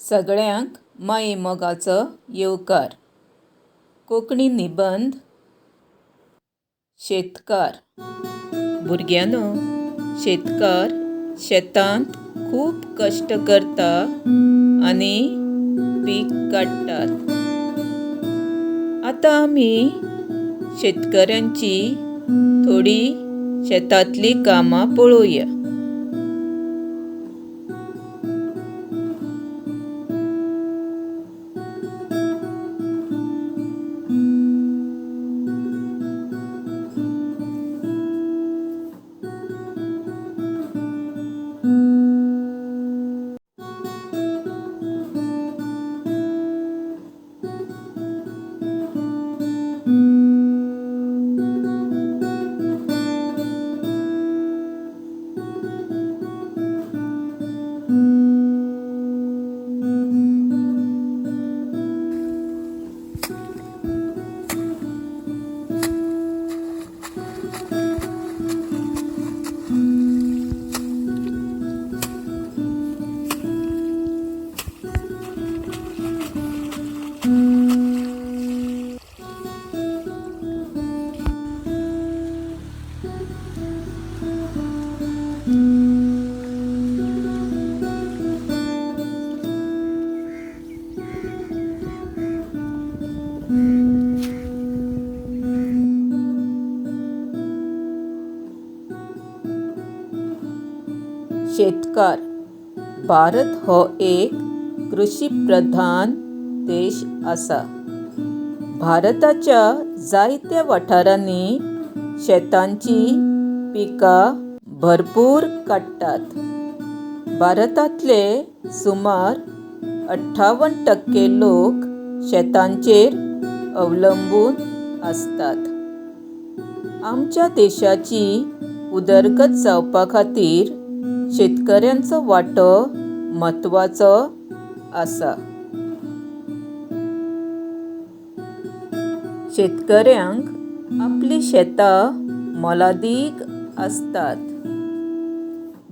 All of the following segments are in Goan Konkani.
सगळ्यांक मायेमोगाचो येवकार. कोंकणी निबंद शेतकार. भुरग्यांनो, शेतकार शेतांत खूब कश्ट करता आनी पीक काडटात. आतां आमी शेतकऱ्यांची थोडी शेतांतलीं कामां पळोवया. शेतकार. भारत हो एक कृशी प्रधान देश आसा. भारताच्या जायत्या वाठारांनी शेतांची पिकां भरपूर काडटात. भारतांतले सुमार 58% लोक शेतांचेर अवलंबून आसतात. आमच्या देशाची उदरगत जावपा खातीर शेतकऱ्यांचो वांटो म्हत्वाचो आसा. शेतकऱ्यांक आपलीं शेतां मोलादीक आसतात.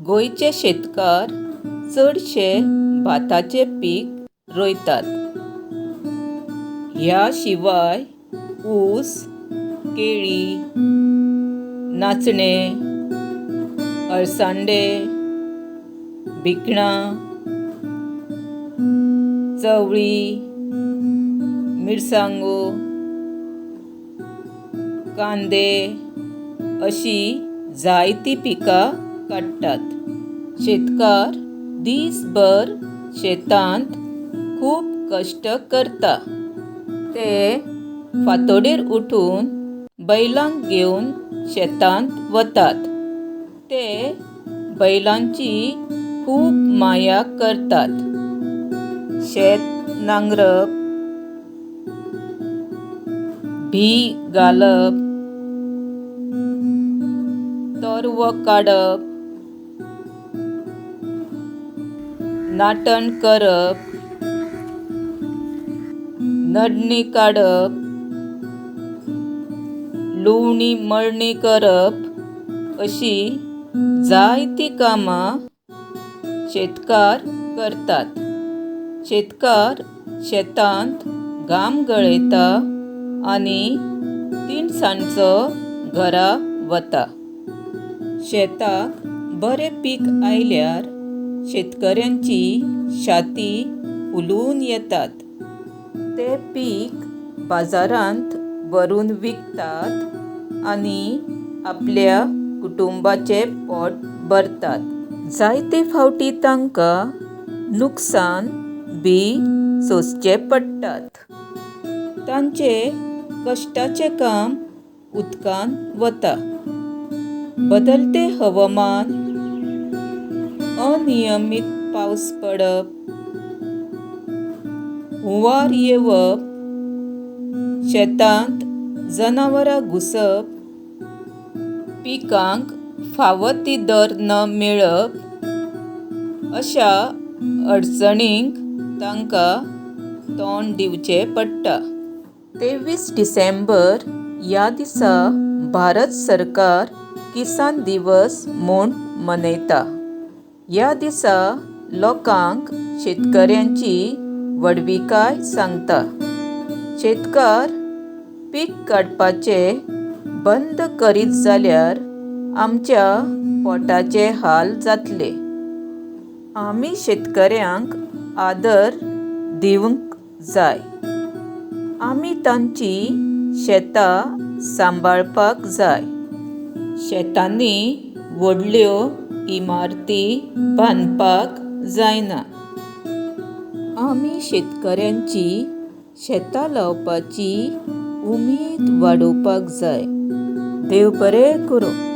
गोंयचे शेतकार चडशे भाताचें पीक रोयतात. ह्या शिवाय ऊस, केळी, नाचणे, अळसांदे, भिकणां, चवळी, मिरसांगो, कांदे अशीं जायतीं पिकां काडटात. शेतकार दीसभर शेतांत खूब कश्ट करता. ते फांतोडेर उठून बैलांक घेवन शेतांत वतात. ते बैलांची खूब माया करतात. शेत नांगरप, बीं घालप, तरवो काडप, नाटण करप, नडणी काडप, लुवणी मळणी करप अशीं जायतीं कामां शेतकार करतात. शेतकार शेतांत घाम गळयता आनी तिनसांजचो घरा वता. शेताक बरें पीक आयल्यार शेतकऱ्यांची छाती फुलून येतात. तें पीक बाजारांत व्हरून विकतात आनी आपल्या कुटुंबाचें पोट भरतात. जायते फावटी तांकां नुकसान बी सोंसचें पडटात. तांचें कश्टाचें काम उदकांत वता. बदलतें हवामान, अनियमीत पावस पडप, हुंवार येवप, शेतांत जनावरां घुसप, पिकांक फावो ती दर न मेळप अश्या अडचणींक तांकां तोंड दिवचें पडटा. 23 डिसेंबर ह्या दिसा भारत सरकार किसान दिवस म्हूण मनयता. ह्या दिसा लोकांक शेतकऱ्यांची व्हडविकाय सांगता. शेतकार पीक काडपाचें बंद करीत जाल्यार आमच्या पोटाचे हाल जातले. आमी शेतकऱ्यांक आदर दिवंक जाय. आमी तांची शेतां सांबाळपाक जाय. शेतांनी व्हडल्यो इमारती बांदपाक जायना. आमी शेतकऱ्यांची शेतां लावपाची उमेद वाडोवपाक जाय. देव बरें करूं.